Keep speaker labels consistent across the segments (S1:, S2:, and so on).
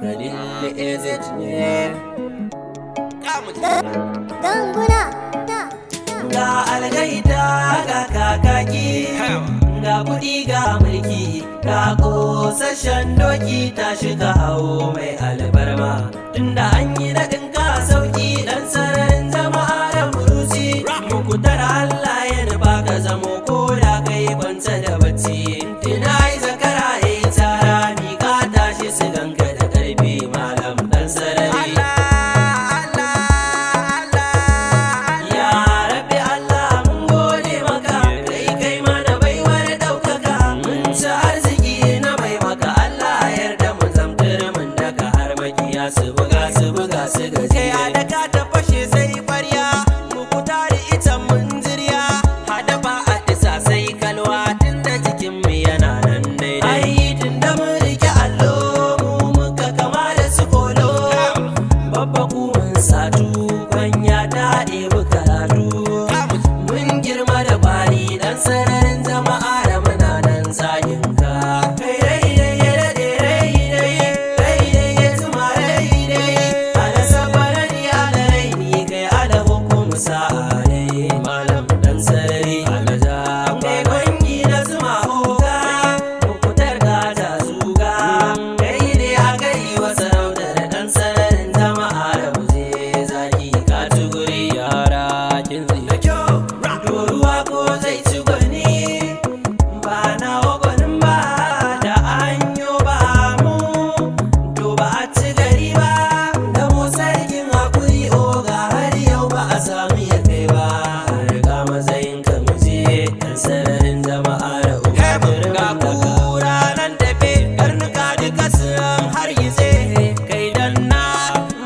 S1: Khalil AZ ne.
S2: Ganguna.
S1: Ga algaita, ga kakaki, ga kuɗi, ga mulki, ga ƙosashen doki, ta shiga hau mai albarma. Tunda an yi naɗin ka sauki, ɗan sararin jama'a da muruci. Mukutar Allah ya nufa ka zamo ko da kai kwance da bacci. Tunai zakara ya yi tsara, miƙa tashi su ganka da ƙarfi, malam ɗan sarari. Ya Rabbi Allah, mun gode maka, kai kai mana baiwar ɗaukaka, mun ci arziki na mai maka. Allah yarda mu zamtar mun daga har makiya su buga su buga su gaji. Kai adaka ta fashe sai kwarya, mu kutari ita mun zirya, hada ba a isa sai kalwa, tunda jikin mu yana nan daidai. Ai tunda mun rike allo, mu muka kama da su kolo, babba ku mun satu kwanya ta ɗebi karatu, mun girma da ƙwari, ɗan sararin jama'a da muna nan zagin ka. Kai rai dai ya daɗe, rai dai, rai dai ya zuma, rai dai ala sabarani ala raini, kai ala hukumu sa'a dai, malam ɗan sarari ala ja kai gwangi na zuma oga, mukutar gata zuga, kai ne aka yi wa sarautar ɗan sararin jama'a da muje zaki ka tuguri yara kinzi da kyau. Ruwa ko zai ci gwani ba na gwanin ba da anyo ba mu to ba a ci gari ba da mu sarkin hakuri oga, har yau ba a sami ya kai ba, riga matsayin ka muje, ɗan sararin jama'a da
S3: Ga kura nan tafe, karnuka duka sun hargitse, kai danna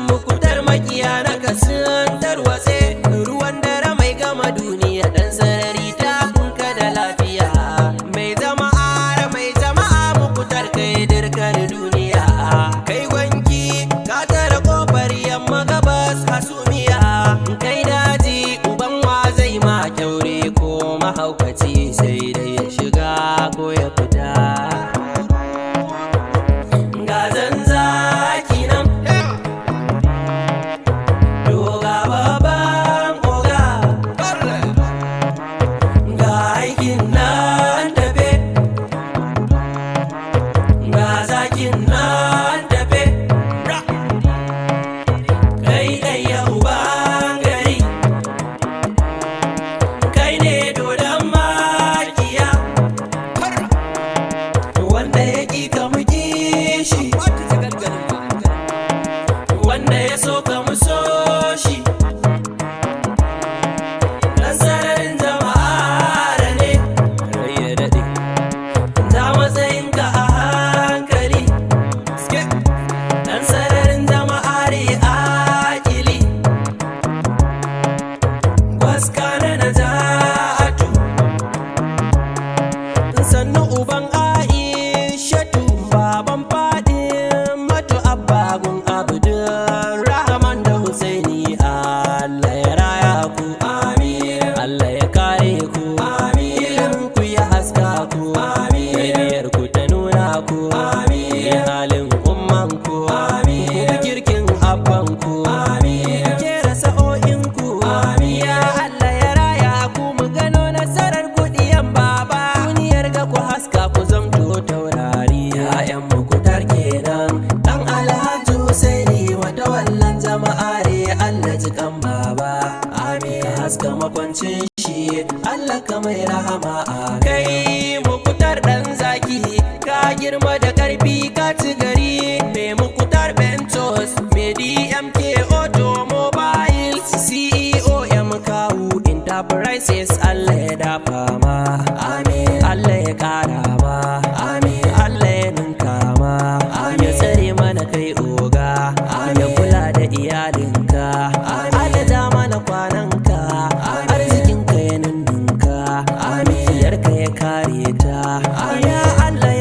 S3: mukutar makiya na kasun tarwatse, ruwan dare mai gama duniya, dan sarari ta kunka da lafiya, mai jama'a mai jama'a, mukutar kai dirkar duniya, kai gwanki ka tara kofar yamma, gabas hasumiya, kai daji uban wa zai ma kyaure, ko mahaukaci sai dai ya shiga ko ya fita. Ga zanzaki nan doga, babban oga, ga aikin nan tafe, ga zakin nan tafe, kai ɗaya uban gari, kai ne dodon makiya, wanda ya ƙi ka muki shi, wanda ya so ka mu so shi, dan sararin jama'a ne, rai ya daɗe, ta matsayinka a hankali, dan sararin jama'a ne akili, gwaska na najatu, sannu uban Aishatu, baban Fadin Matu, abbagun Abdul Rahman da Husaini. Allah ya raya ku, amin. Allah ya kare ku, amin. Ilimin ku ya haska ku, amin. Tarbiyar ku ta nuna ku, amin. Halin umman ku, amin. Ku bi kirkin abban ku, amin. Ku kera sa'o'in ku, amin. Ya Allah ya raya ku, mu gano nasarar kudiyan baba, duniyar ga ku haska, ku zamto taurari, ya'yan mukutar kenan, dan Alhaji Husaini wata wallan jama'a ne. Allah ji kan baba, amin. Ka haska makwancin shi, Allah ka mai rahama, amin. Kai mukutar dan zaki, ka girma da karfi, ka ci gari, mai Mukutar Bentos, mai DMK Automobile, CEO M Kawu Enterprises. Allah ya dafa ma, amin. Allah ya kara ma, amin. Allah ya ninka ma, amin. Ya tsare mana kai oga, amin. Ya kula da iyalinka, amin. Adada mana kwananka, amin. Arzikinka ya ninninka, amin. Yarka ya kare ta, amin. Ya Allah.